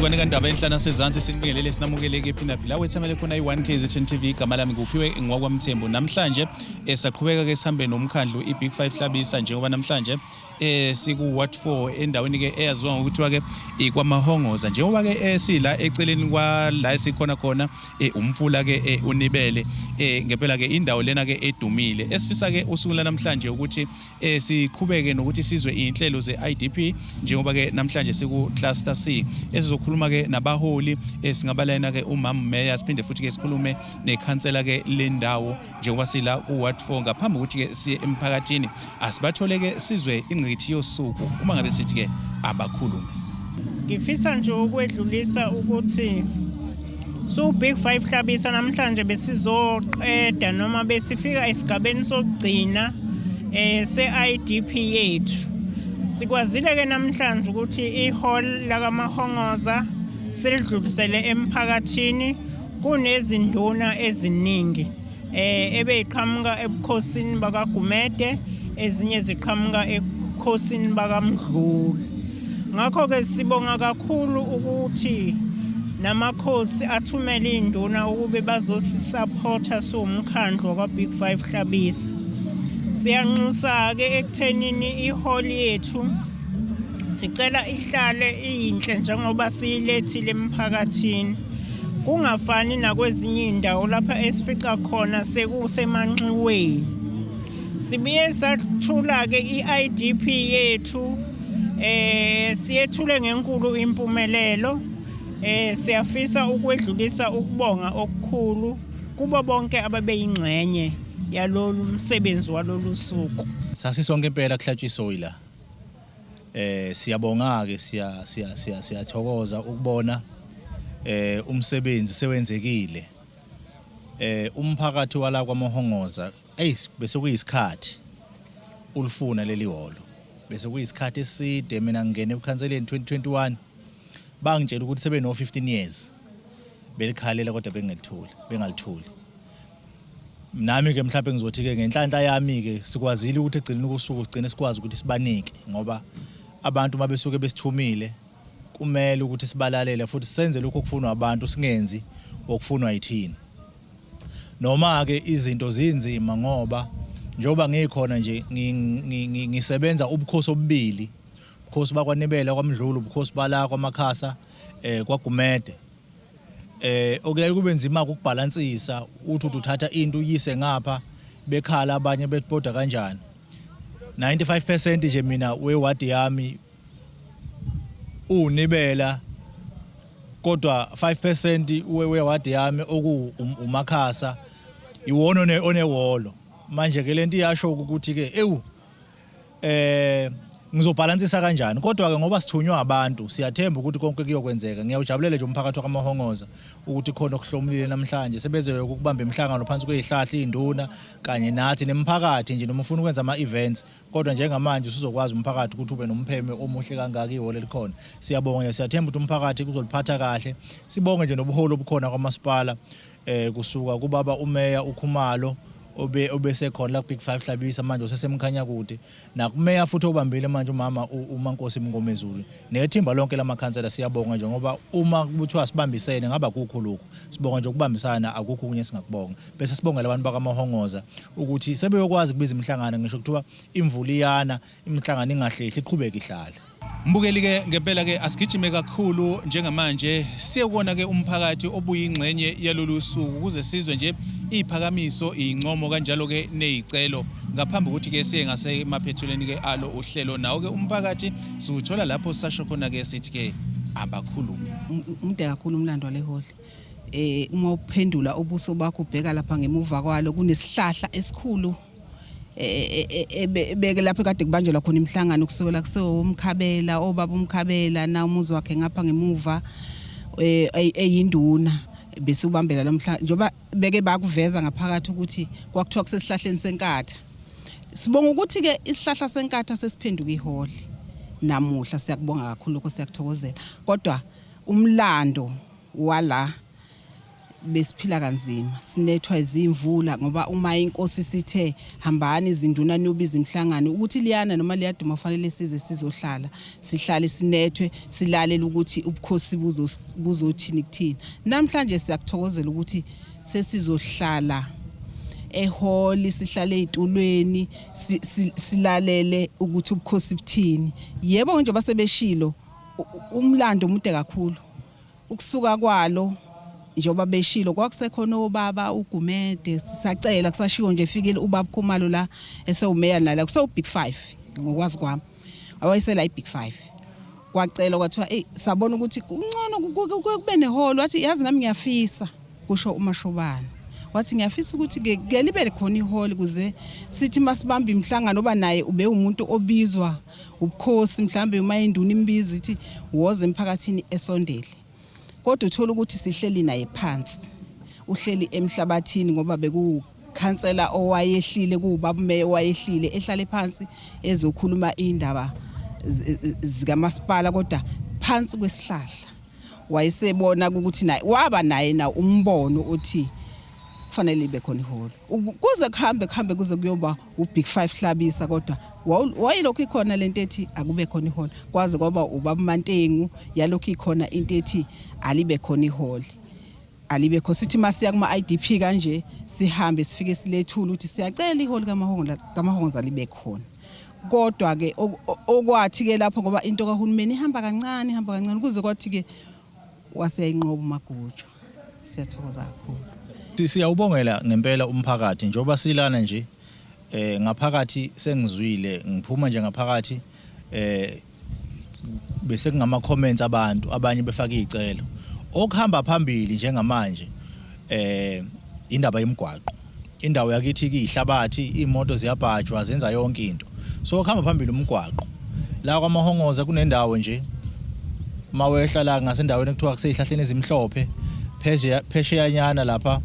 Mzukwane kaNdaba enhlana sezansi sinibingelele sinamukeleke ephinaphi la wethamele khona i-1 KZN TV. Igama lami nguphiwe ngwakwaMthembu. Namhlanje saqhubeka ke sihambe nomkhandlu i-Big 5 Hlabisa, njengoba namhlanje siku Ward 4 endaweni ke eyaziwa ngokuthiwa ke ikwaMahongoza, njengoba ke sila eceleni kwa la esikhona khona umfula ke unibele. Ngempela ke indawo lena ke edumile esifisa ke usuku namhlanje ukuthi siqhubeke nokuthi sizwe inhlelo ze-IDP, njengoba ke namhlanje siku cluster C esizokhuluma ke nabaholi singabalayina ke umama Meya, siphinde futhi ke sikhulume nekhansela ke lendawo njengoba sila ku Ward 4. Ngaphambi ukuthi ke siye emphakathini, asibathole ke sizwe ingqikithi yosuku uma ngabe sithi ke abakhulume. Ngifisa nje ukwedlulisa ukuthi su Big 5 Hlabisa namhlanje besizoqeda noma besifika esigabeni sokugcina se-IDP yethu. Sikwazile ke namhlanje ukuthi ihall lakaMahongoza silidlulisele emphakathini. Kunezinduna eziningi ebeyiqhamuka ebukhosini bakaGumede, ezinye ziqhamuka ebukhosini bakaMdluli. Ngakho-ke sibonga kakhulu ukuthi namakhosi athumele iy'nduna ukube bazosisapotha siwumkhandlu wakwa-Big Five Hlabisa. Siyanxusa-ke ekuthenini ihall yethu sicela ihlale iyinhle njengoba siyilethile emphakathini, kungafani nakwezinye iy'ndawo lapha esifica khona sekusemanxiweni. Sibuye sathula-ke i-IDP yethu, siyethule ngenkulu impumelelo. Siyafisa ukwedlulisa ukubonga okukhulu kubo bonke ababeyingxenye yalolu msebenzi walolu suku. Sasisonke impela kuhlatshwa isoyi la. Siyabonga ke, siya siya siya siyathokoza ukubona umsebenzi sewenzekile. Umphakathi wala kwaMahongoza, ey, bese kuyisikhathi ulifuna leli hholo. Bese kuyisikhathi eside. Mina ngingene ebukhanseleni 2021, bangitshela ukuthi sebe no 15 years belikhalela kodwa bengelitholi, bengalitholi. Nami ke mhlawumbe ngizothi ke ngenhlanhla yami ke sikwazile ukuthi egcineni kosuku sigcine sikwazi ukuthi sibanike, ngoba abantu uma besuke besithumile kumele ukuthi sibalalele futhi senze lokho okufunwa abantu, singenzi okufunwa yithina. Noma ke izinto zinzima, ngoba njengoba ngikhona nje ngisebenza ubukhosi obubili, ubukhosi bakwaNibela kwaMdluli, ubukhosi bala kwaMakhasa kwaGumede, okuyaye kube nzima ukubhalansisa, uthi uthatha into uyise ngapha, bekhala abanye bethi kanjani. 95% nje mina wewadi yami unibela, kodwa 5% wewadi yami oku uMakhasa iwona onewolo. Manje ke lento iyasho ukuthi ke ewu ngizobhalansisa kanjani, kodwa ke ngoba sithunywa abantu siyathemba ukuthi konke kuyokwenzeka. Ngiyawujabulela nje umphakathi wakaMahongoza ukuthi khona okuhlomulile namhlanje, sebeze ukubamba imihlangano phansi kwezihlahla, izinduna kanye nathi nemphakathi nje, noma ufuna ukwenza ama events, kodwa njengamanje usuzokwazi umphakathi ukuthi ube nompheme omuhle kangaka, ihholo elikhona. Siyabonga nje, siyathemba ukuthi umphakathi kuzoliphatha kahle. Sibonge nje nobuholi obukhona kwamasipala, kusuka kubaba umeya uKhumalo obe obesekhona la Big 5 Hlabisa, manje usesemkhanya kude, nakumeya futhi obambile manje umama uMankosi Mngomezulu nethimba lonke lamakhansela. Siyabonga nje ngoba uma kuthiwa sibambisene ngaba kukho lokhu. Sibonga nje ukubambisana, akukho okunye singakubonga. Bese sibongela abantu bakaMahongoza ukuthi sebeyokwazi ukubiza imihlangano, ngisho kuthiwa imvula iyana, imihlangano ingahlehli, iqhubeke ihlale. Mbukeli ke ngempela ke asigijime kakhulu njengamanje siyekona ke umphakathi obuyingxenye yalolu suku ukuze sizwe nje iphakamiso, incomo kanjalo ke nezicelo ngaphambi ukuthi ke siye ngasemaphethelweni ke alo uhlelo. Nawo ke umphakathi siwuthola lapho sasho khona ke sithi ke abakhulume. Umude kakhulu umlando wale hall. Uma uphendula ubuso bakho ubheka lapha ngemuva kwalo, kunesihlahla esikhulu ebeke lapho kade kubanjelwa khona imihlangano kusukela kusewumkhabela, obaba umkhabela na umuzi wakhe ngapha ngemuva eyinduna, bese ubambela lo mhla njengoba beke bakuveza ngaphakathi ukuthi kwakuthiwa kusesihlahleni senkatha. Sibonga ukuthi ke isihlahla senkatha sesiphenduka iholi namuhla. Siyakubonga kakhulu lokho, siyakuthokozela, kodwa umlando wala Besiphila kanzima, sinethwa izimvula, ngoba uma inkosi sithe hambani izinduna niyobiza imihlangano, ukuthi liyana noma liyaduma, fanele size sizohlala, sihlale sinethwe, silalele ukuthi ubukhosi buzothini kuthina. Namhlanje siyakuthokozela ukuthi sesizohlala eholi, sihlale ezitulweni, silalele ukuthi ubukhosi buthini. Yebo, njengoba sebeshilo, umlando umude kakhulu ukusuka kwalo. Njengoba beshilo, kwakusekhona obaba uGumede, sisacela kusashiwo nje, fikile ubaba Khumalo la esewumeya, nala kusewu Big 5 ngokwazi kwami, awayesela iBig 5. Kwacela kwathiwa, "Ey, sabona ukuthi kungcono kube neholo." Wathi, "Yazi nami ngiyafisa," kusho uMashobana, wathi, "Ngiyafisa ukuthi ke ke libe khona ihall, kuze sithi masibamba imihlangano." Oba naye ube umuntu obizwa ubukhosi, mhlambe uma induna imbiza ithi woze emphakathini, esondele. Kodwa uthola ukuthi sihleli naye phansi, uhleli emhlabathini, ngoba bekukhansela owayehlile, kuwubaba umeya owayehlile, ehlale phansi ezokhuluma indaba zikamasipala, kodwa phansi kwesihlahla. Wayesebona ukuthi naye waba naye na umbono uthi kufanele libe khona ihholo. Kuze kuhambe kuhambe kuze kuyoba uBig 5 Hlabisa, kodwa wayelokhu ikhona lento ethi akube khona ihholo, kwaze kwaba ubaba Mantengu, yalokhu ikhona into ethi alibe khona ihholo, alibe khona. Sithi masiya kuma IDP kanje, sihambe sifike silethula ukuthi siyacela ihholo kaMahonza libe khona. Kodwa ke okwathi ke lapho, ngoba into kahulumeni ihamba kancane, ihamba kancane, kuze kwathi ke waseyinqoba uMagujwa. Siyathokoza kakhulu. Siyawubongela ngempela umphakathi. Njengoba silana nje ngaphakathi, sengizwile ngiphuma nje ngaphakathi, bese kungama comments abantu, abanye befaka izicelo. Okuhamba phambili njengamanje indaba yemigwaqo. Indawo yakithi kuyihlabathi, imoto ziyabhajwa, zenza yonke into, so okuhamba phambili umgwaqo. La kwaMahongoza kunendawo nje, mawehla la ngasendaweni ekuthiwa kuseyihlahleni ezimhlophe, phesheyanyana lapha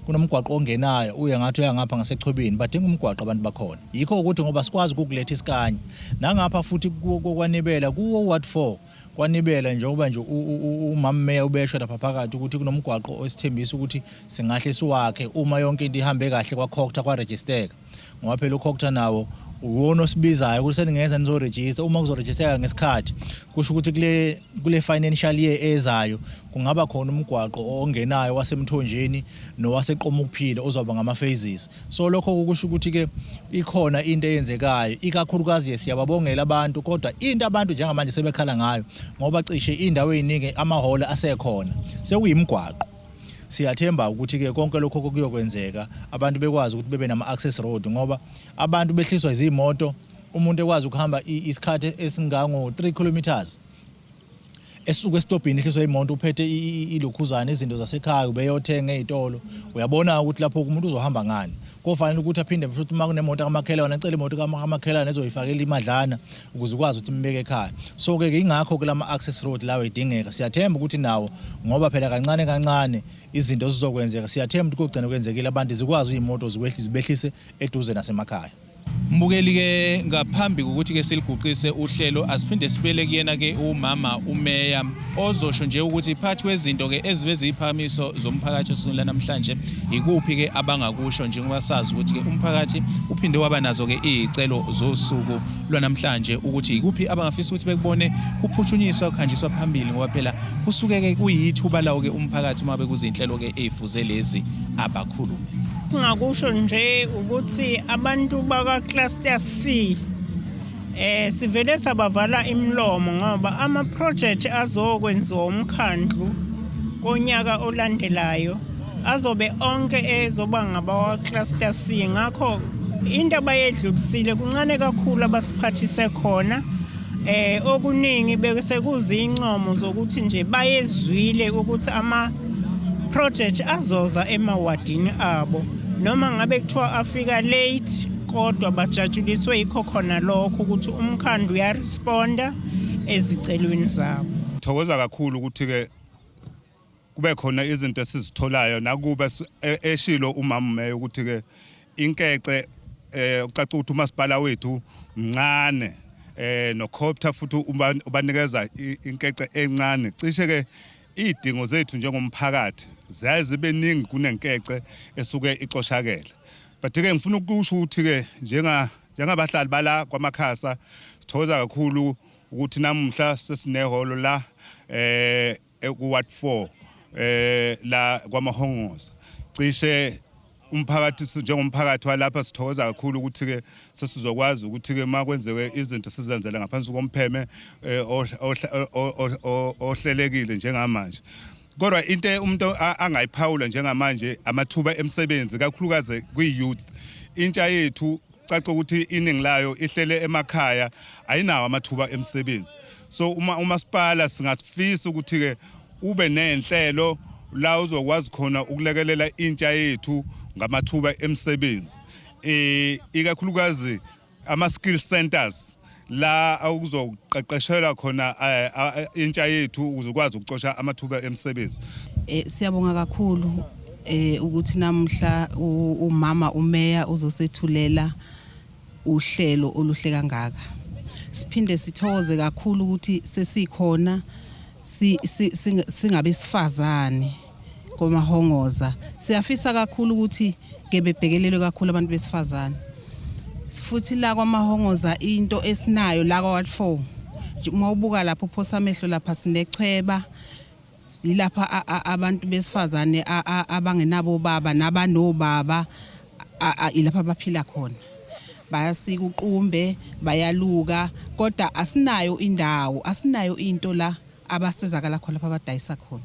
kunomgwaqo ongenayo, uye ngathi uya ngapha ngasechwebeni. Badinga umgwaqo abantu bakhona. Yikho ukuthi ngoba sikwazi ukukuletha isikanye nangapha futhi kwanibela kuwo ward 4 kwanibela, njengoba nje umama meya ubesho lapha phakathi ukuthi kunomgwaqo osithembisa ukuthi singahle siwakhe uma yonke into ihambe kahle kwaCogta, kwarejisteka, ngoba phela uCogta nawo uwona osibizayo ukuthi seningenza nizorejista. Uma kuzorejisteka ngesikhathi, kusho ukuthi kule financial year ezayo kungaba khona umgwaqo ongenayo wasemthonjeni nowaseqoma ukuphila, ozoba ngama phases. So lokho kusho ukuthi ke ikhona into eyenzekayo. Ikakhulukazi nje siyababongela abantu, kodwa into abantu njengamanje sebekhala ngayo, ngoba cishe indawo eziningi amahhola asekhona, sekuyimigwaqo. Siyathemba ukuthi ke konke lokho kuyokwenzeka, abantu bekwazi ukuthi bebe nama access road, ngoba abantu behliswa izimoto, umuntu ekwazi ukuhamba isikhathi esingango 3 kilometers esuka esitobhini, ehliswa imoto, uphethe ilokhuzana, izinto zasekhaya, ubeyothenga ezitolo. Uyabona ukuthi lapho umuntu uzohamba ngani? Kofanele ukuthi aphinde futhi, uma kunemoto kamakhelwane, acele imoto kamakhelwane ezoyifakela imadlana ukuze ukwazi ukuthi imbeke ekhaya. So ke ingakho ke lama access road lawo edingeka. Siyathemba ukuthi nawo, ngoba phela kancane kancane izinto zizokwenzeka, siyathemba ukuthi kugcina kwenzekile, abantu zikwazi izimoto zikwehlise, zibehlise eduze nasemakhaya. Mbukeli ke, ngaphambi kokuthi ke siliguqise uhlelo, asiphinde sibele kuyena ke umama umeya, ozosho nje ukuthi phakathi kwezinto ke ezibe ziyiphakamiso zomphakathi osungula namhlanje, ikuphi ke abangakusho, njengoba sazi ukuthi ke umphakathi uphinde waba nazo ke izicelo zosuku lwanamhlanje, ukuthi ikuphi abangafisa ukuthi bekubone kuphuthunyiswa, kuhanjiswa phambili, ngoba phela kusuke ke kuyithuba lawo ke umphakathi uma bekuzinhlelo ke ezifuze lezi abakhulume. Singakusho nje ukuthi abantu baka cluster C sivele sabavala imilomo, ngoba ama project azokwenziwa umkhandlu konyaka olandelayo azobe onke ezoba ngabawa cluster C. Ngakho into abayedlulisile kuncane kakhulu abasiphathise khona. Okuningi bese kuzincomo zokuthi nje bayezwile ukuthi ama project azoza emawadini abo, noma ngabe kuthiwa afika late, kodwa bajatshuliswe yikho khona lokho ukuthi umkhandlu uyaresponda ezicelweni zabo. Thokoza kakhulu ukuthi ke kube khona izinto esizitholayo, nakuba eshilo umama meya ukuthi ke inkece ucaca ukuthi umasipala wethu mncane, noCogta futhi ubanikeza inkece encane cishe ke. Izidingo zethu njengomphakathi ziyaye zibe ningi kunenkece esuke icoshakele. But ke ngifuna ukusho ukuthi ke njenga njengabahlali bala kwaMakhasa sithokoza kakhulu ukuthi namuhla sesinehholo la ku Ward 4 la kwaMahongoza. Cishe umphakathi, njengomphakathi walapha, sithokoza kakhulu ukuthi ke sesizokwazi ukuthi ke makwenzeke izinto sizenzele ngaphansi kompheme ohlelekile njengamanje. Kodwa into umuntu angayiphawula njengamanje, amathuba emisebenzi, kakhulukazi kwi-youth, intsha yethu, caca ukuthi iningi layo ihlele emakhaya, ayinawo amathuba emisebenzi. So uma umasipala singafisa ukuthi ke ube nenhlelo la uzokwazi khona ukulekelela intsha yethu ngamathuba emisebenzi, ikakhulukazi ama skill centers la akuzoqeqeshelwa khona intsha yethu ukuze ukwazi ukucosha amathuba emisebenzi. Siyabonga kakhulu ukuthi namhla umama umeya uzosethulela uhlelo oluhle kangaka. Siphinde sithokoze kakhulu ukuthi sesikhona singabesifazane koMahongoza. Siyafisa kakhulu ukuthi ke bebhekelelwe kakhulu abantu besifazane. Futhi la kwaMahongoza into esinayo la kwa Ward 4, uma ubuka lapho, uphosa amehlo lapha, sinechweba yilapha abantu besifazane abangenabo baba nabanobaba ilapha abaphila khona, bayasika uqumbe, bayaluka, kodwa asinayo indawo, asinayo into la abasizakala khona lapha abadayisa khona,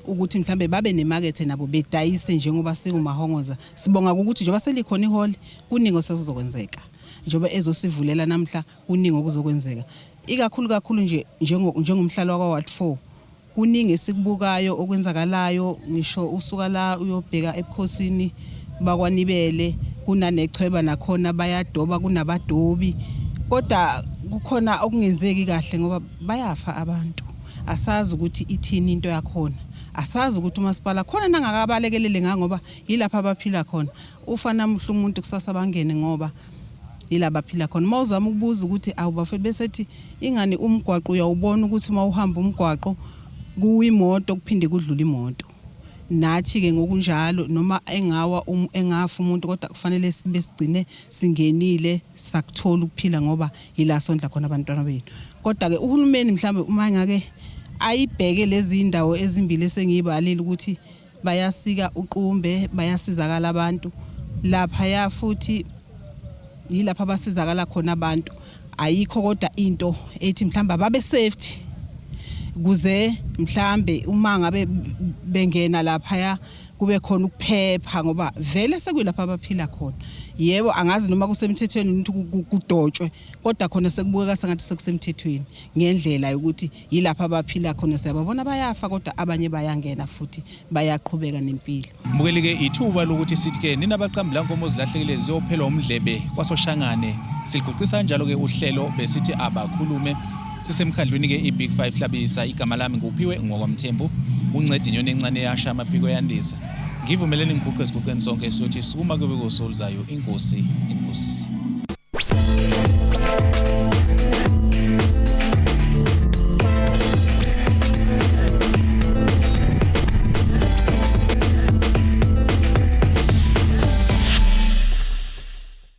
ukuthi mhlambe babe nemakethe nabo bedayise njengoba singuMahongoza. Sibonga ukuthi njengoba selikhona ihall, kuningi osekuzokwenzeka njengoba ezosivulela namhla, kuningi okuzokwenzeka, ikakhulu kakhulu nje njengomhlalo wakwa Ward 4. Kuningi esikubukayo okwenzakalayo, ngisho usuka la uyobheka ebukhosini bakwaNibele, kunanechweba nakhona bayadoba, kunabadobi, kodwa kukhona okungenzeki kahle ngoba bayafa abantu. Asazi ukuthi ithini into yakhona, asazi ukuthi umasipala khona nangakabalekelele nga ngoba yilapha abaphila khona. Ufa namuhla umuntu, kusasa bangene ngoba yila baphila khona. Uma uzama ukubuza ukuthi awubafethu, besethi ingani umgwaqo uyawubona ukuthi uma uhamba umgwaqo kuwa imoto, kuphinde kudlule imoto. Nathi-ke ngokunjalo, noma engawa engafa umuntu, kodwa kufanele sibe sigcine singenile sakuthola ukuphila ngoba yila sondla khona abantwana bethu. Kodwa-ke uhulumeni mhlawumbe uma engake ayibheke lezi ndawo ezimbili esengiyibalile ukuthi bayasika uqumbe, bayasizakala abantu laphaya, futhi yilapha abasizakala khona abantu. Ayikho kodwa into ethi mhlawumbe ababe safety kuze mhlambe uma ngabe bengena laphaya kube khona ukuphepha ngoba vele sekuyilapha abaphila khona. Yebo, angazi noma kusemthethweni ukuthi kudotshwe, kodwa khona sekubukeka sengathi sekusemthethweni ngendlela yokuthi yilapha abaphila khona. Siyababona bayafa, kodwa abanye bayangena futhi bayaqhubeka nempilo. Mbukeli-ke, ithuba lokuthi sithi-ke nina baqambi la nkomo zilahlekile ziyophela umdlebe kwaSoshangane. Siliguqisa kanjalo-ke uhlelo besithi abakhulume sisemkhandlwini-ke i-Big Five Hlabisa. Igama lami nguphiwe ngokwaMthembu, unceda inyoni encane yasha amaphiko yandisa. Ngivumeleni ngiguqe esiguqeni sonke, siyothi sukuma kube kosoluzayo. Inkosi inibusise.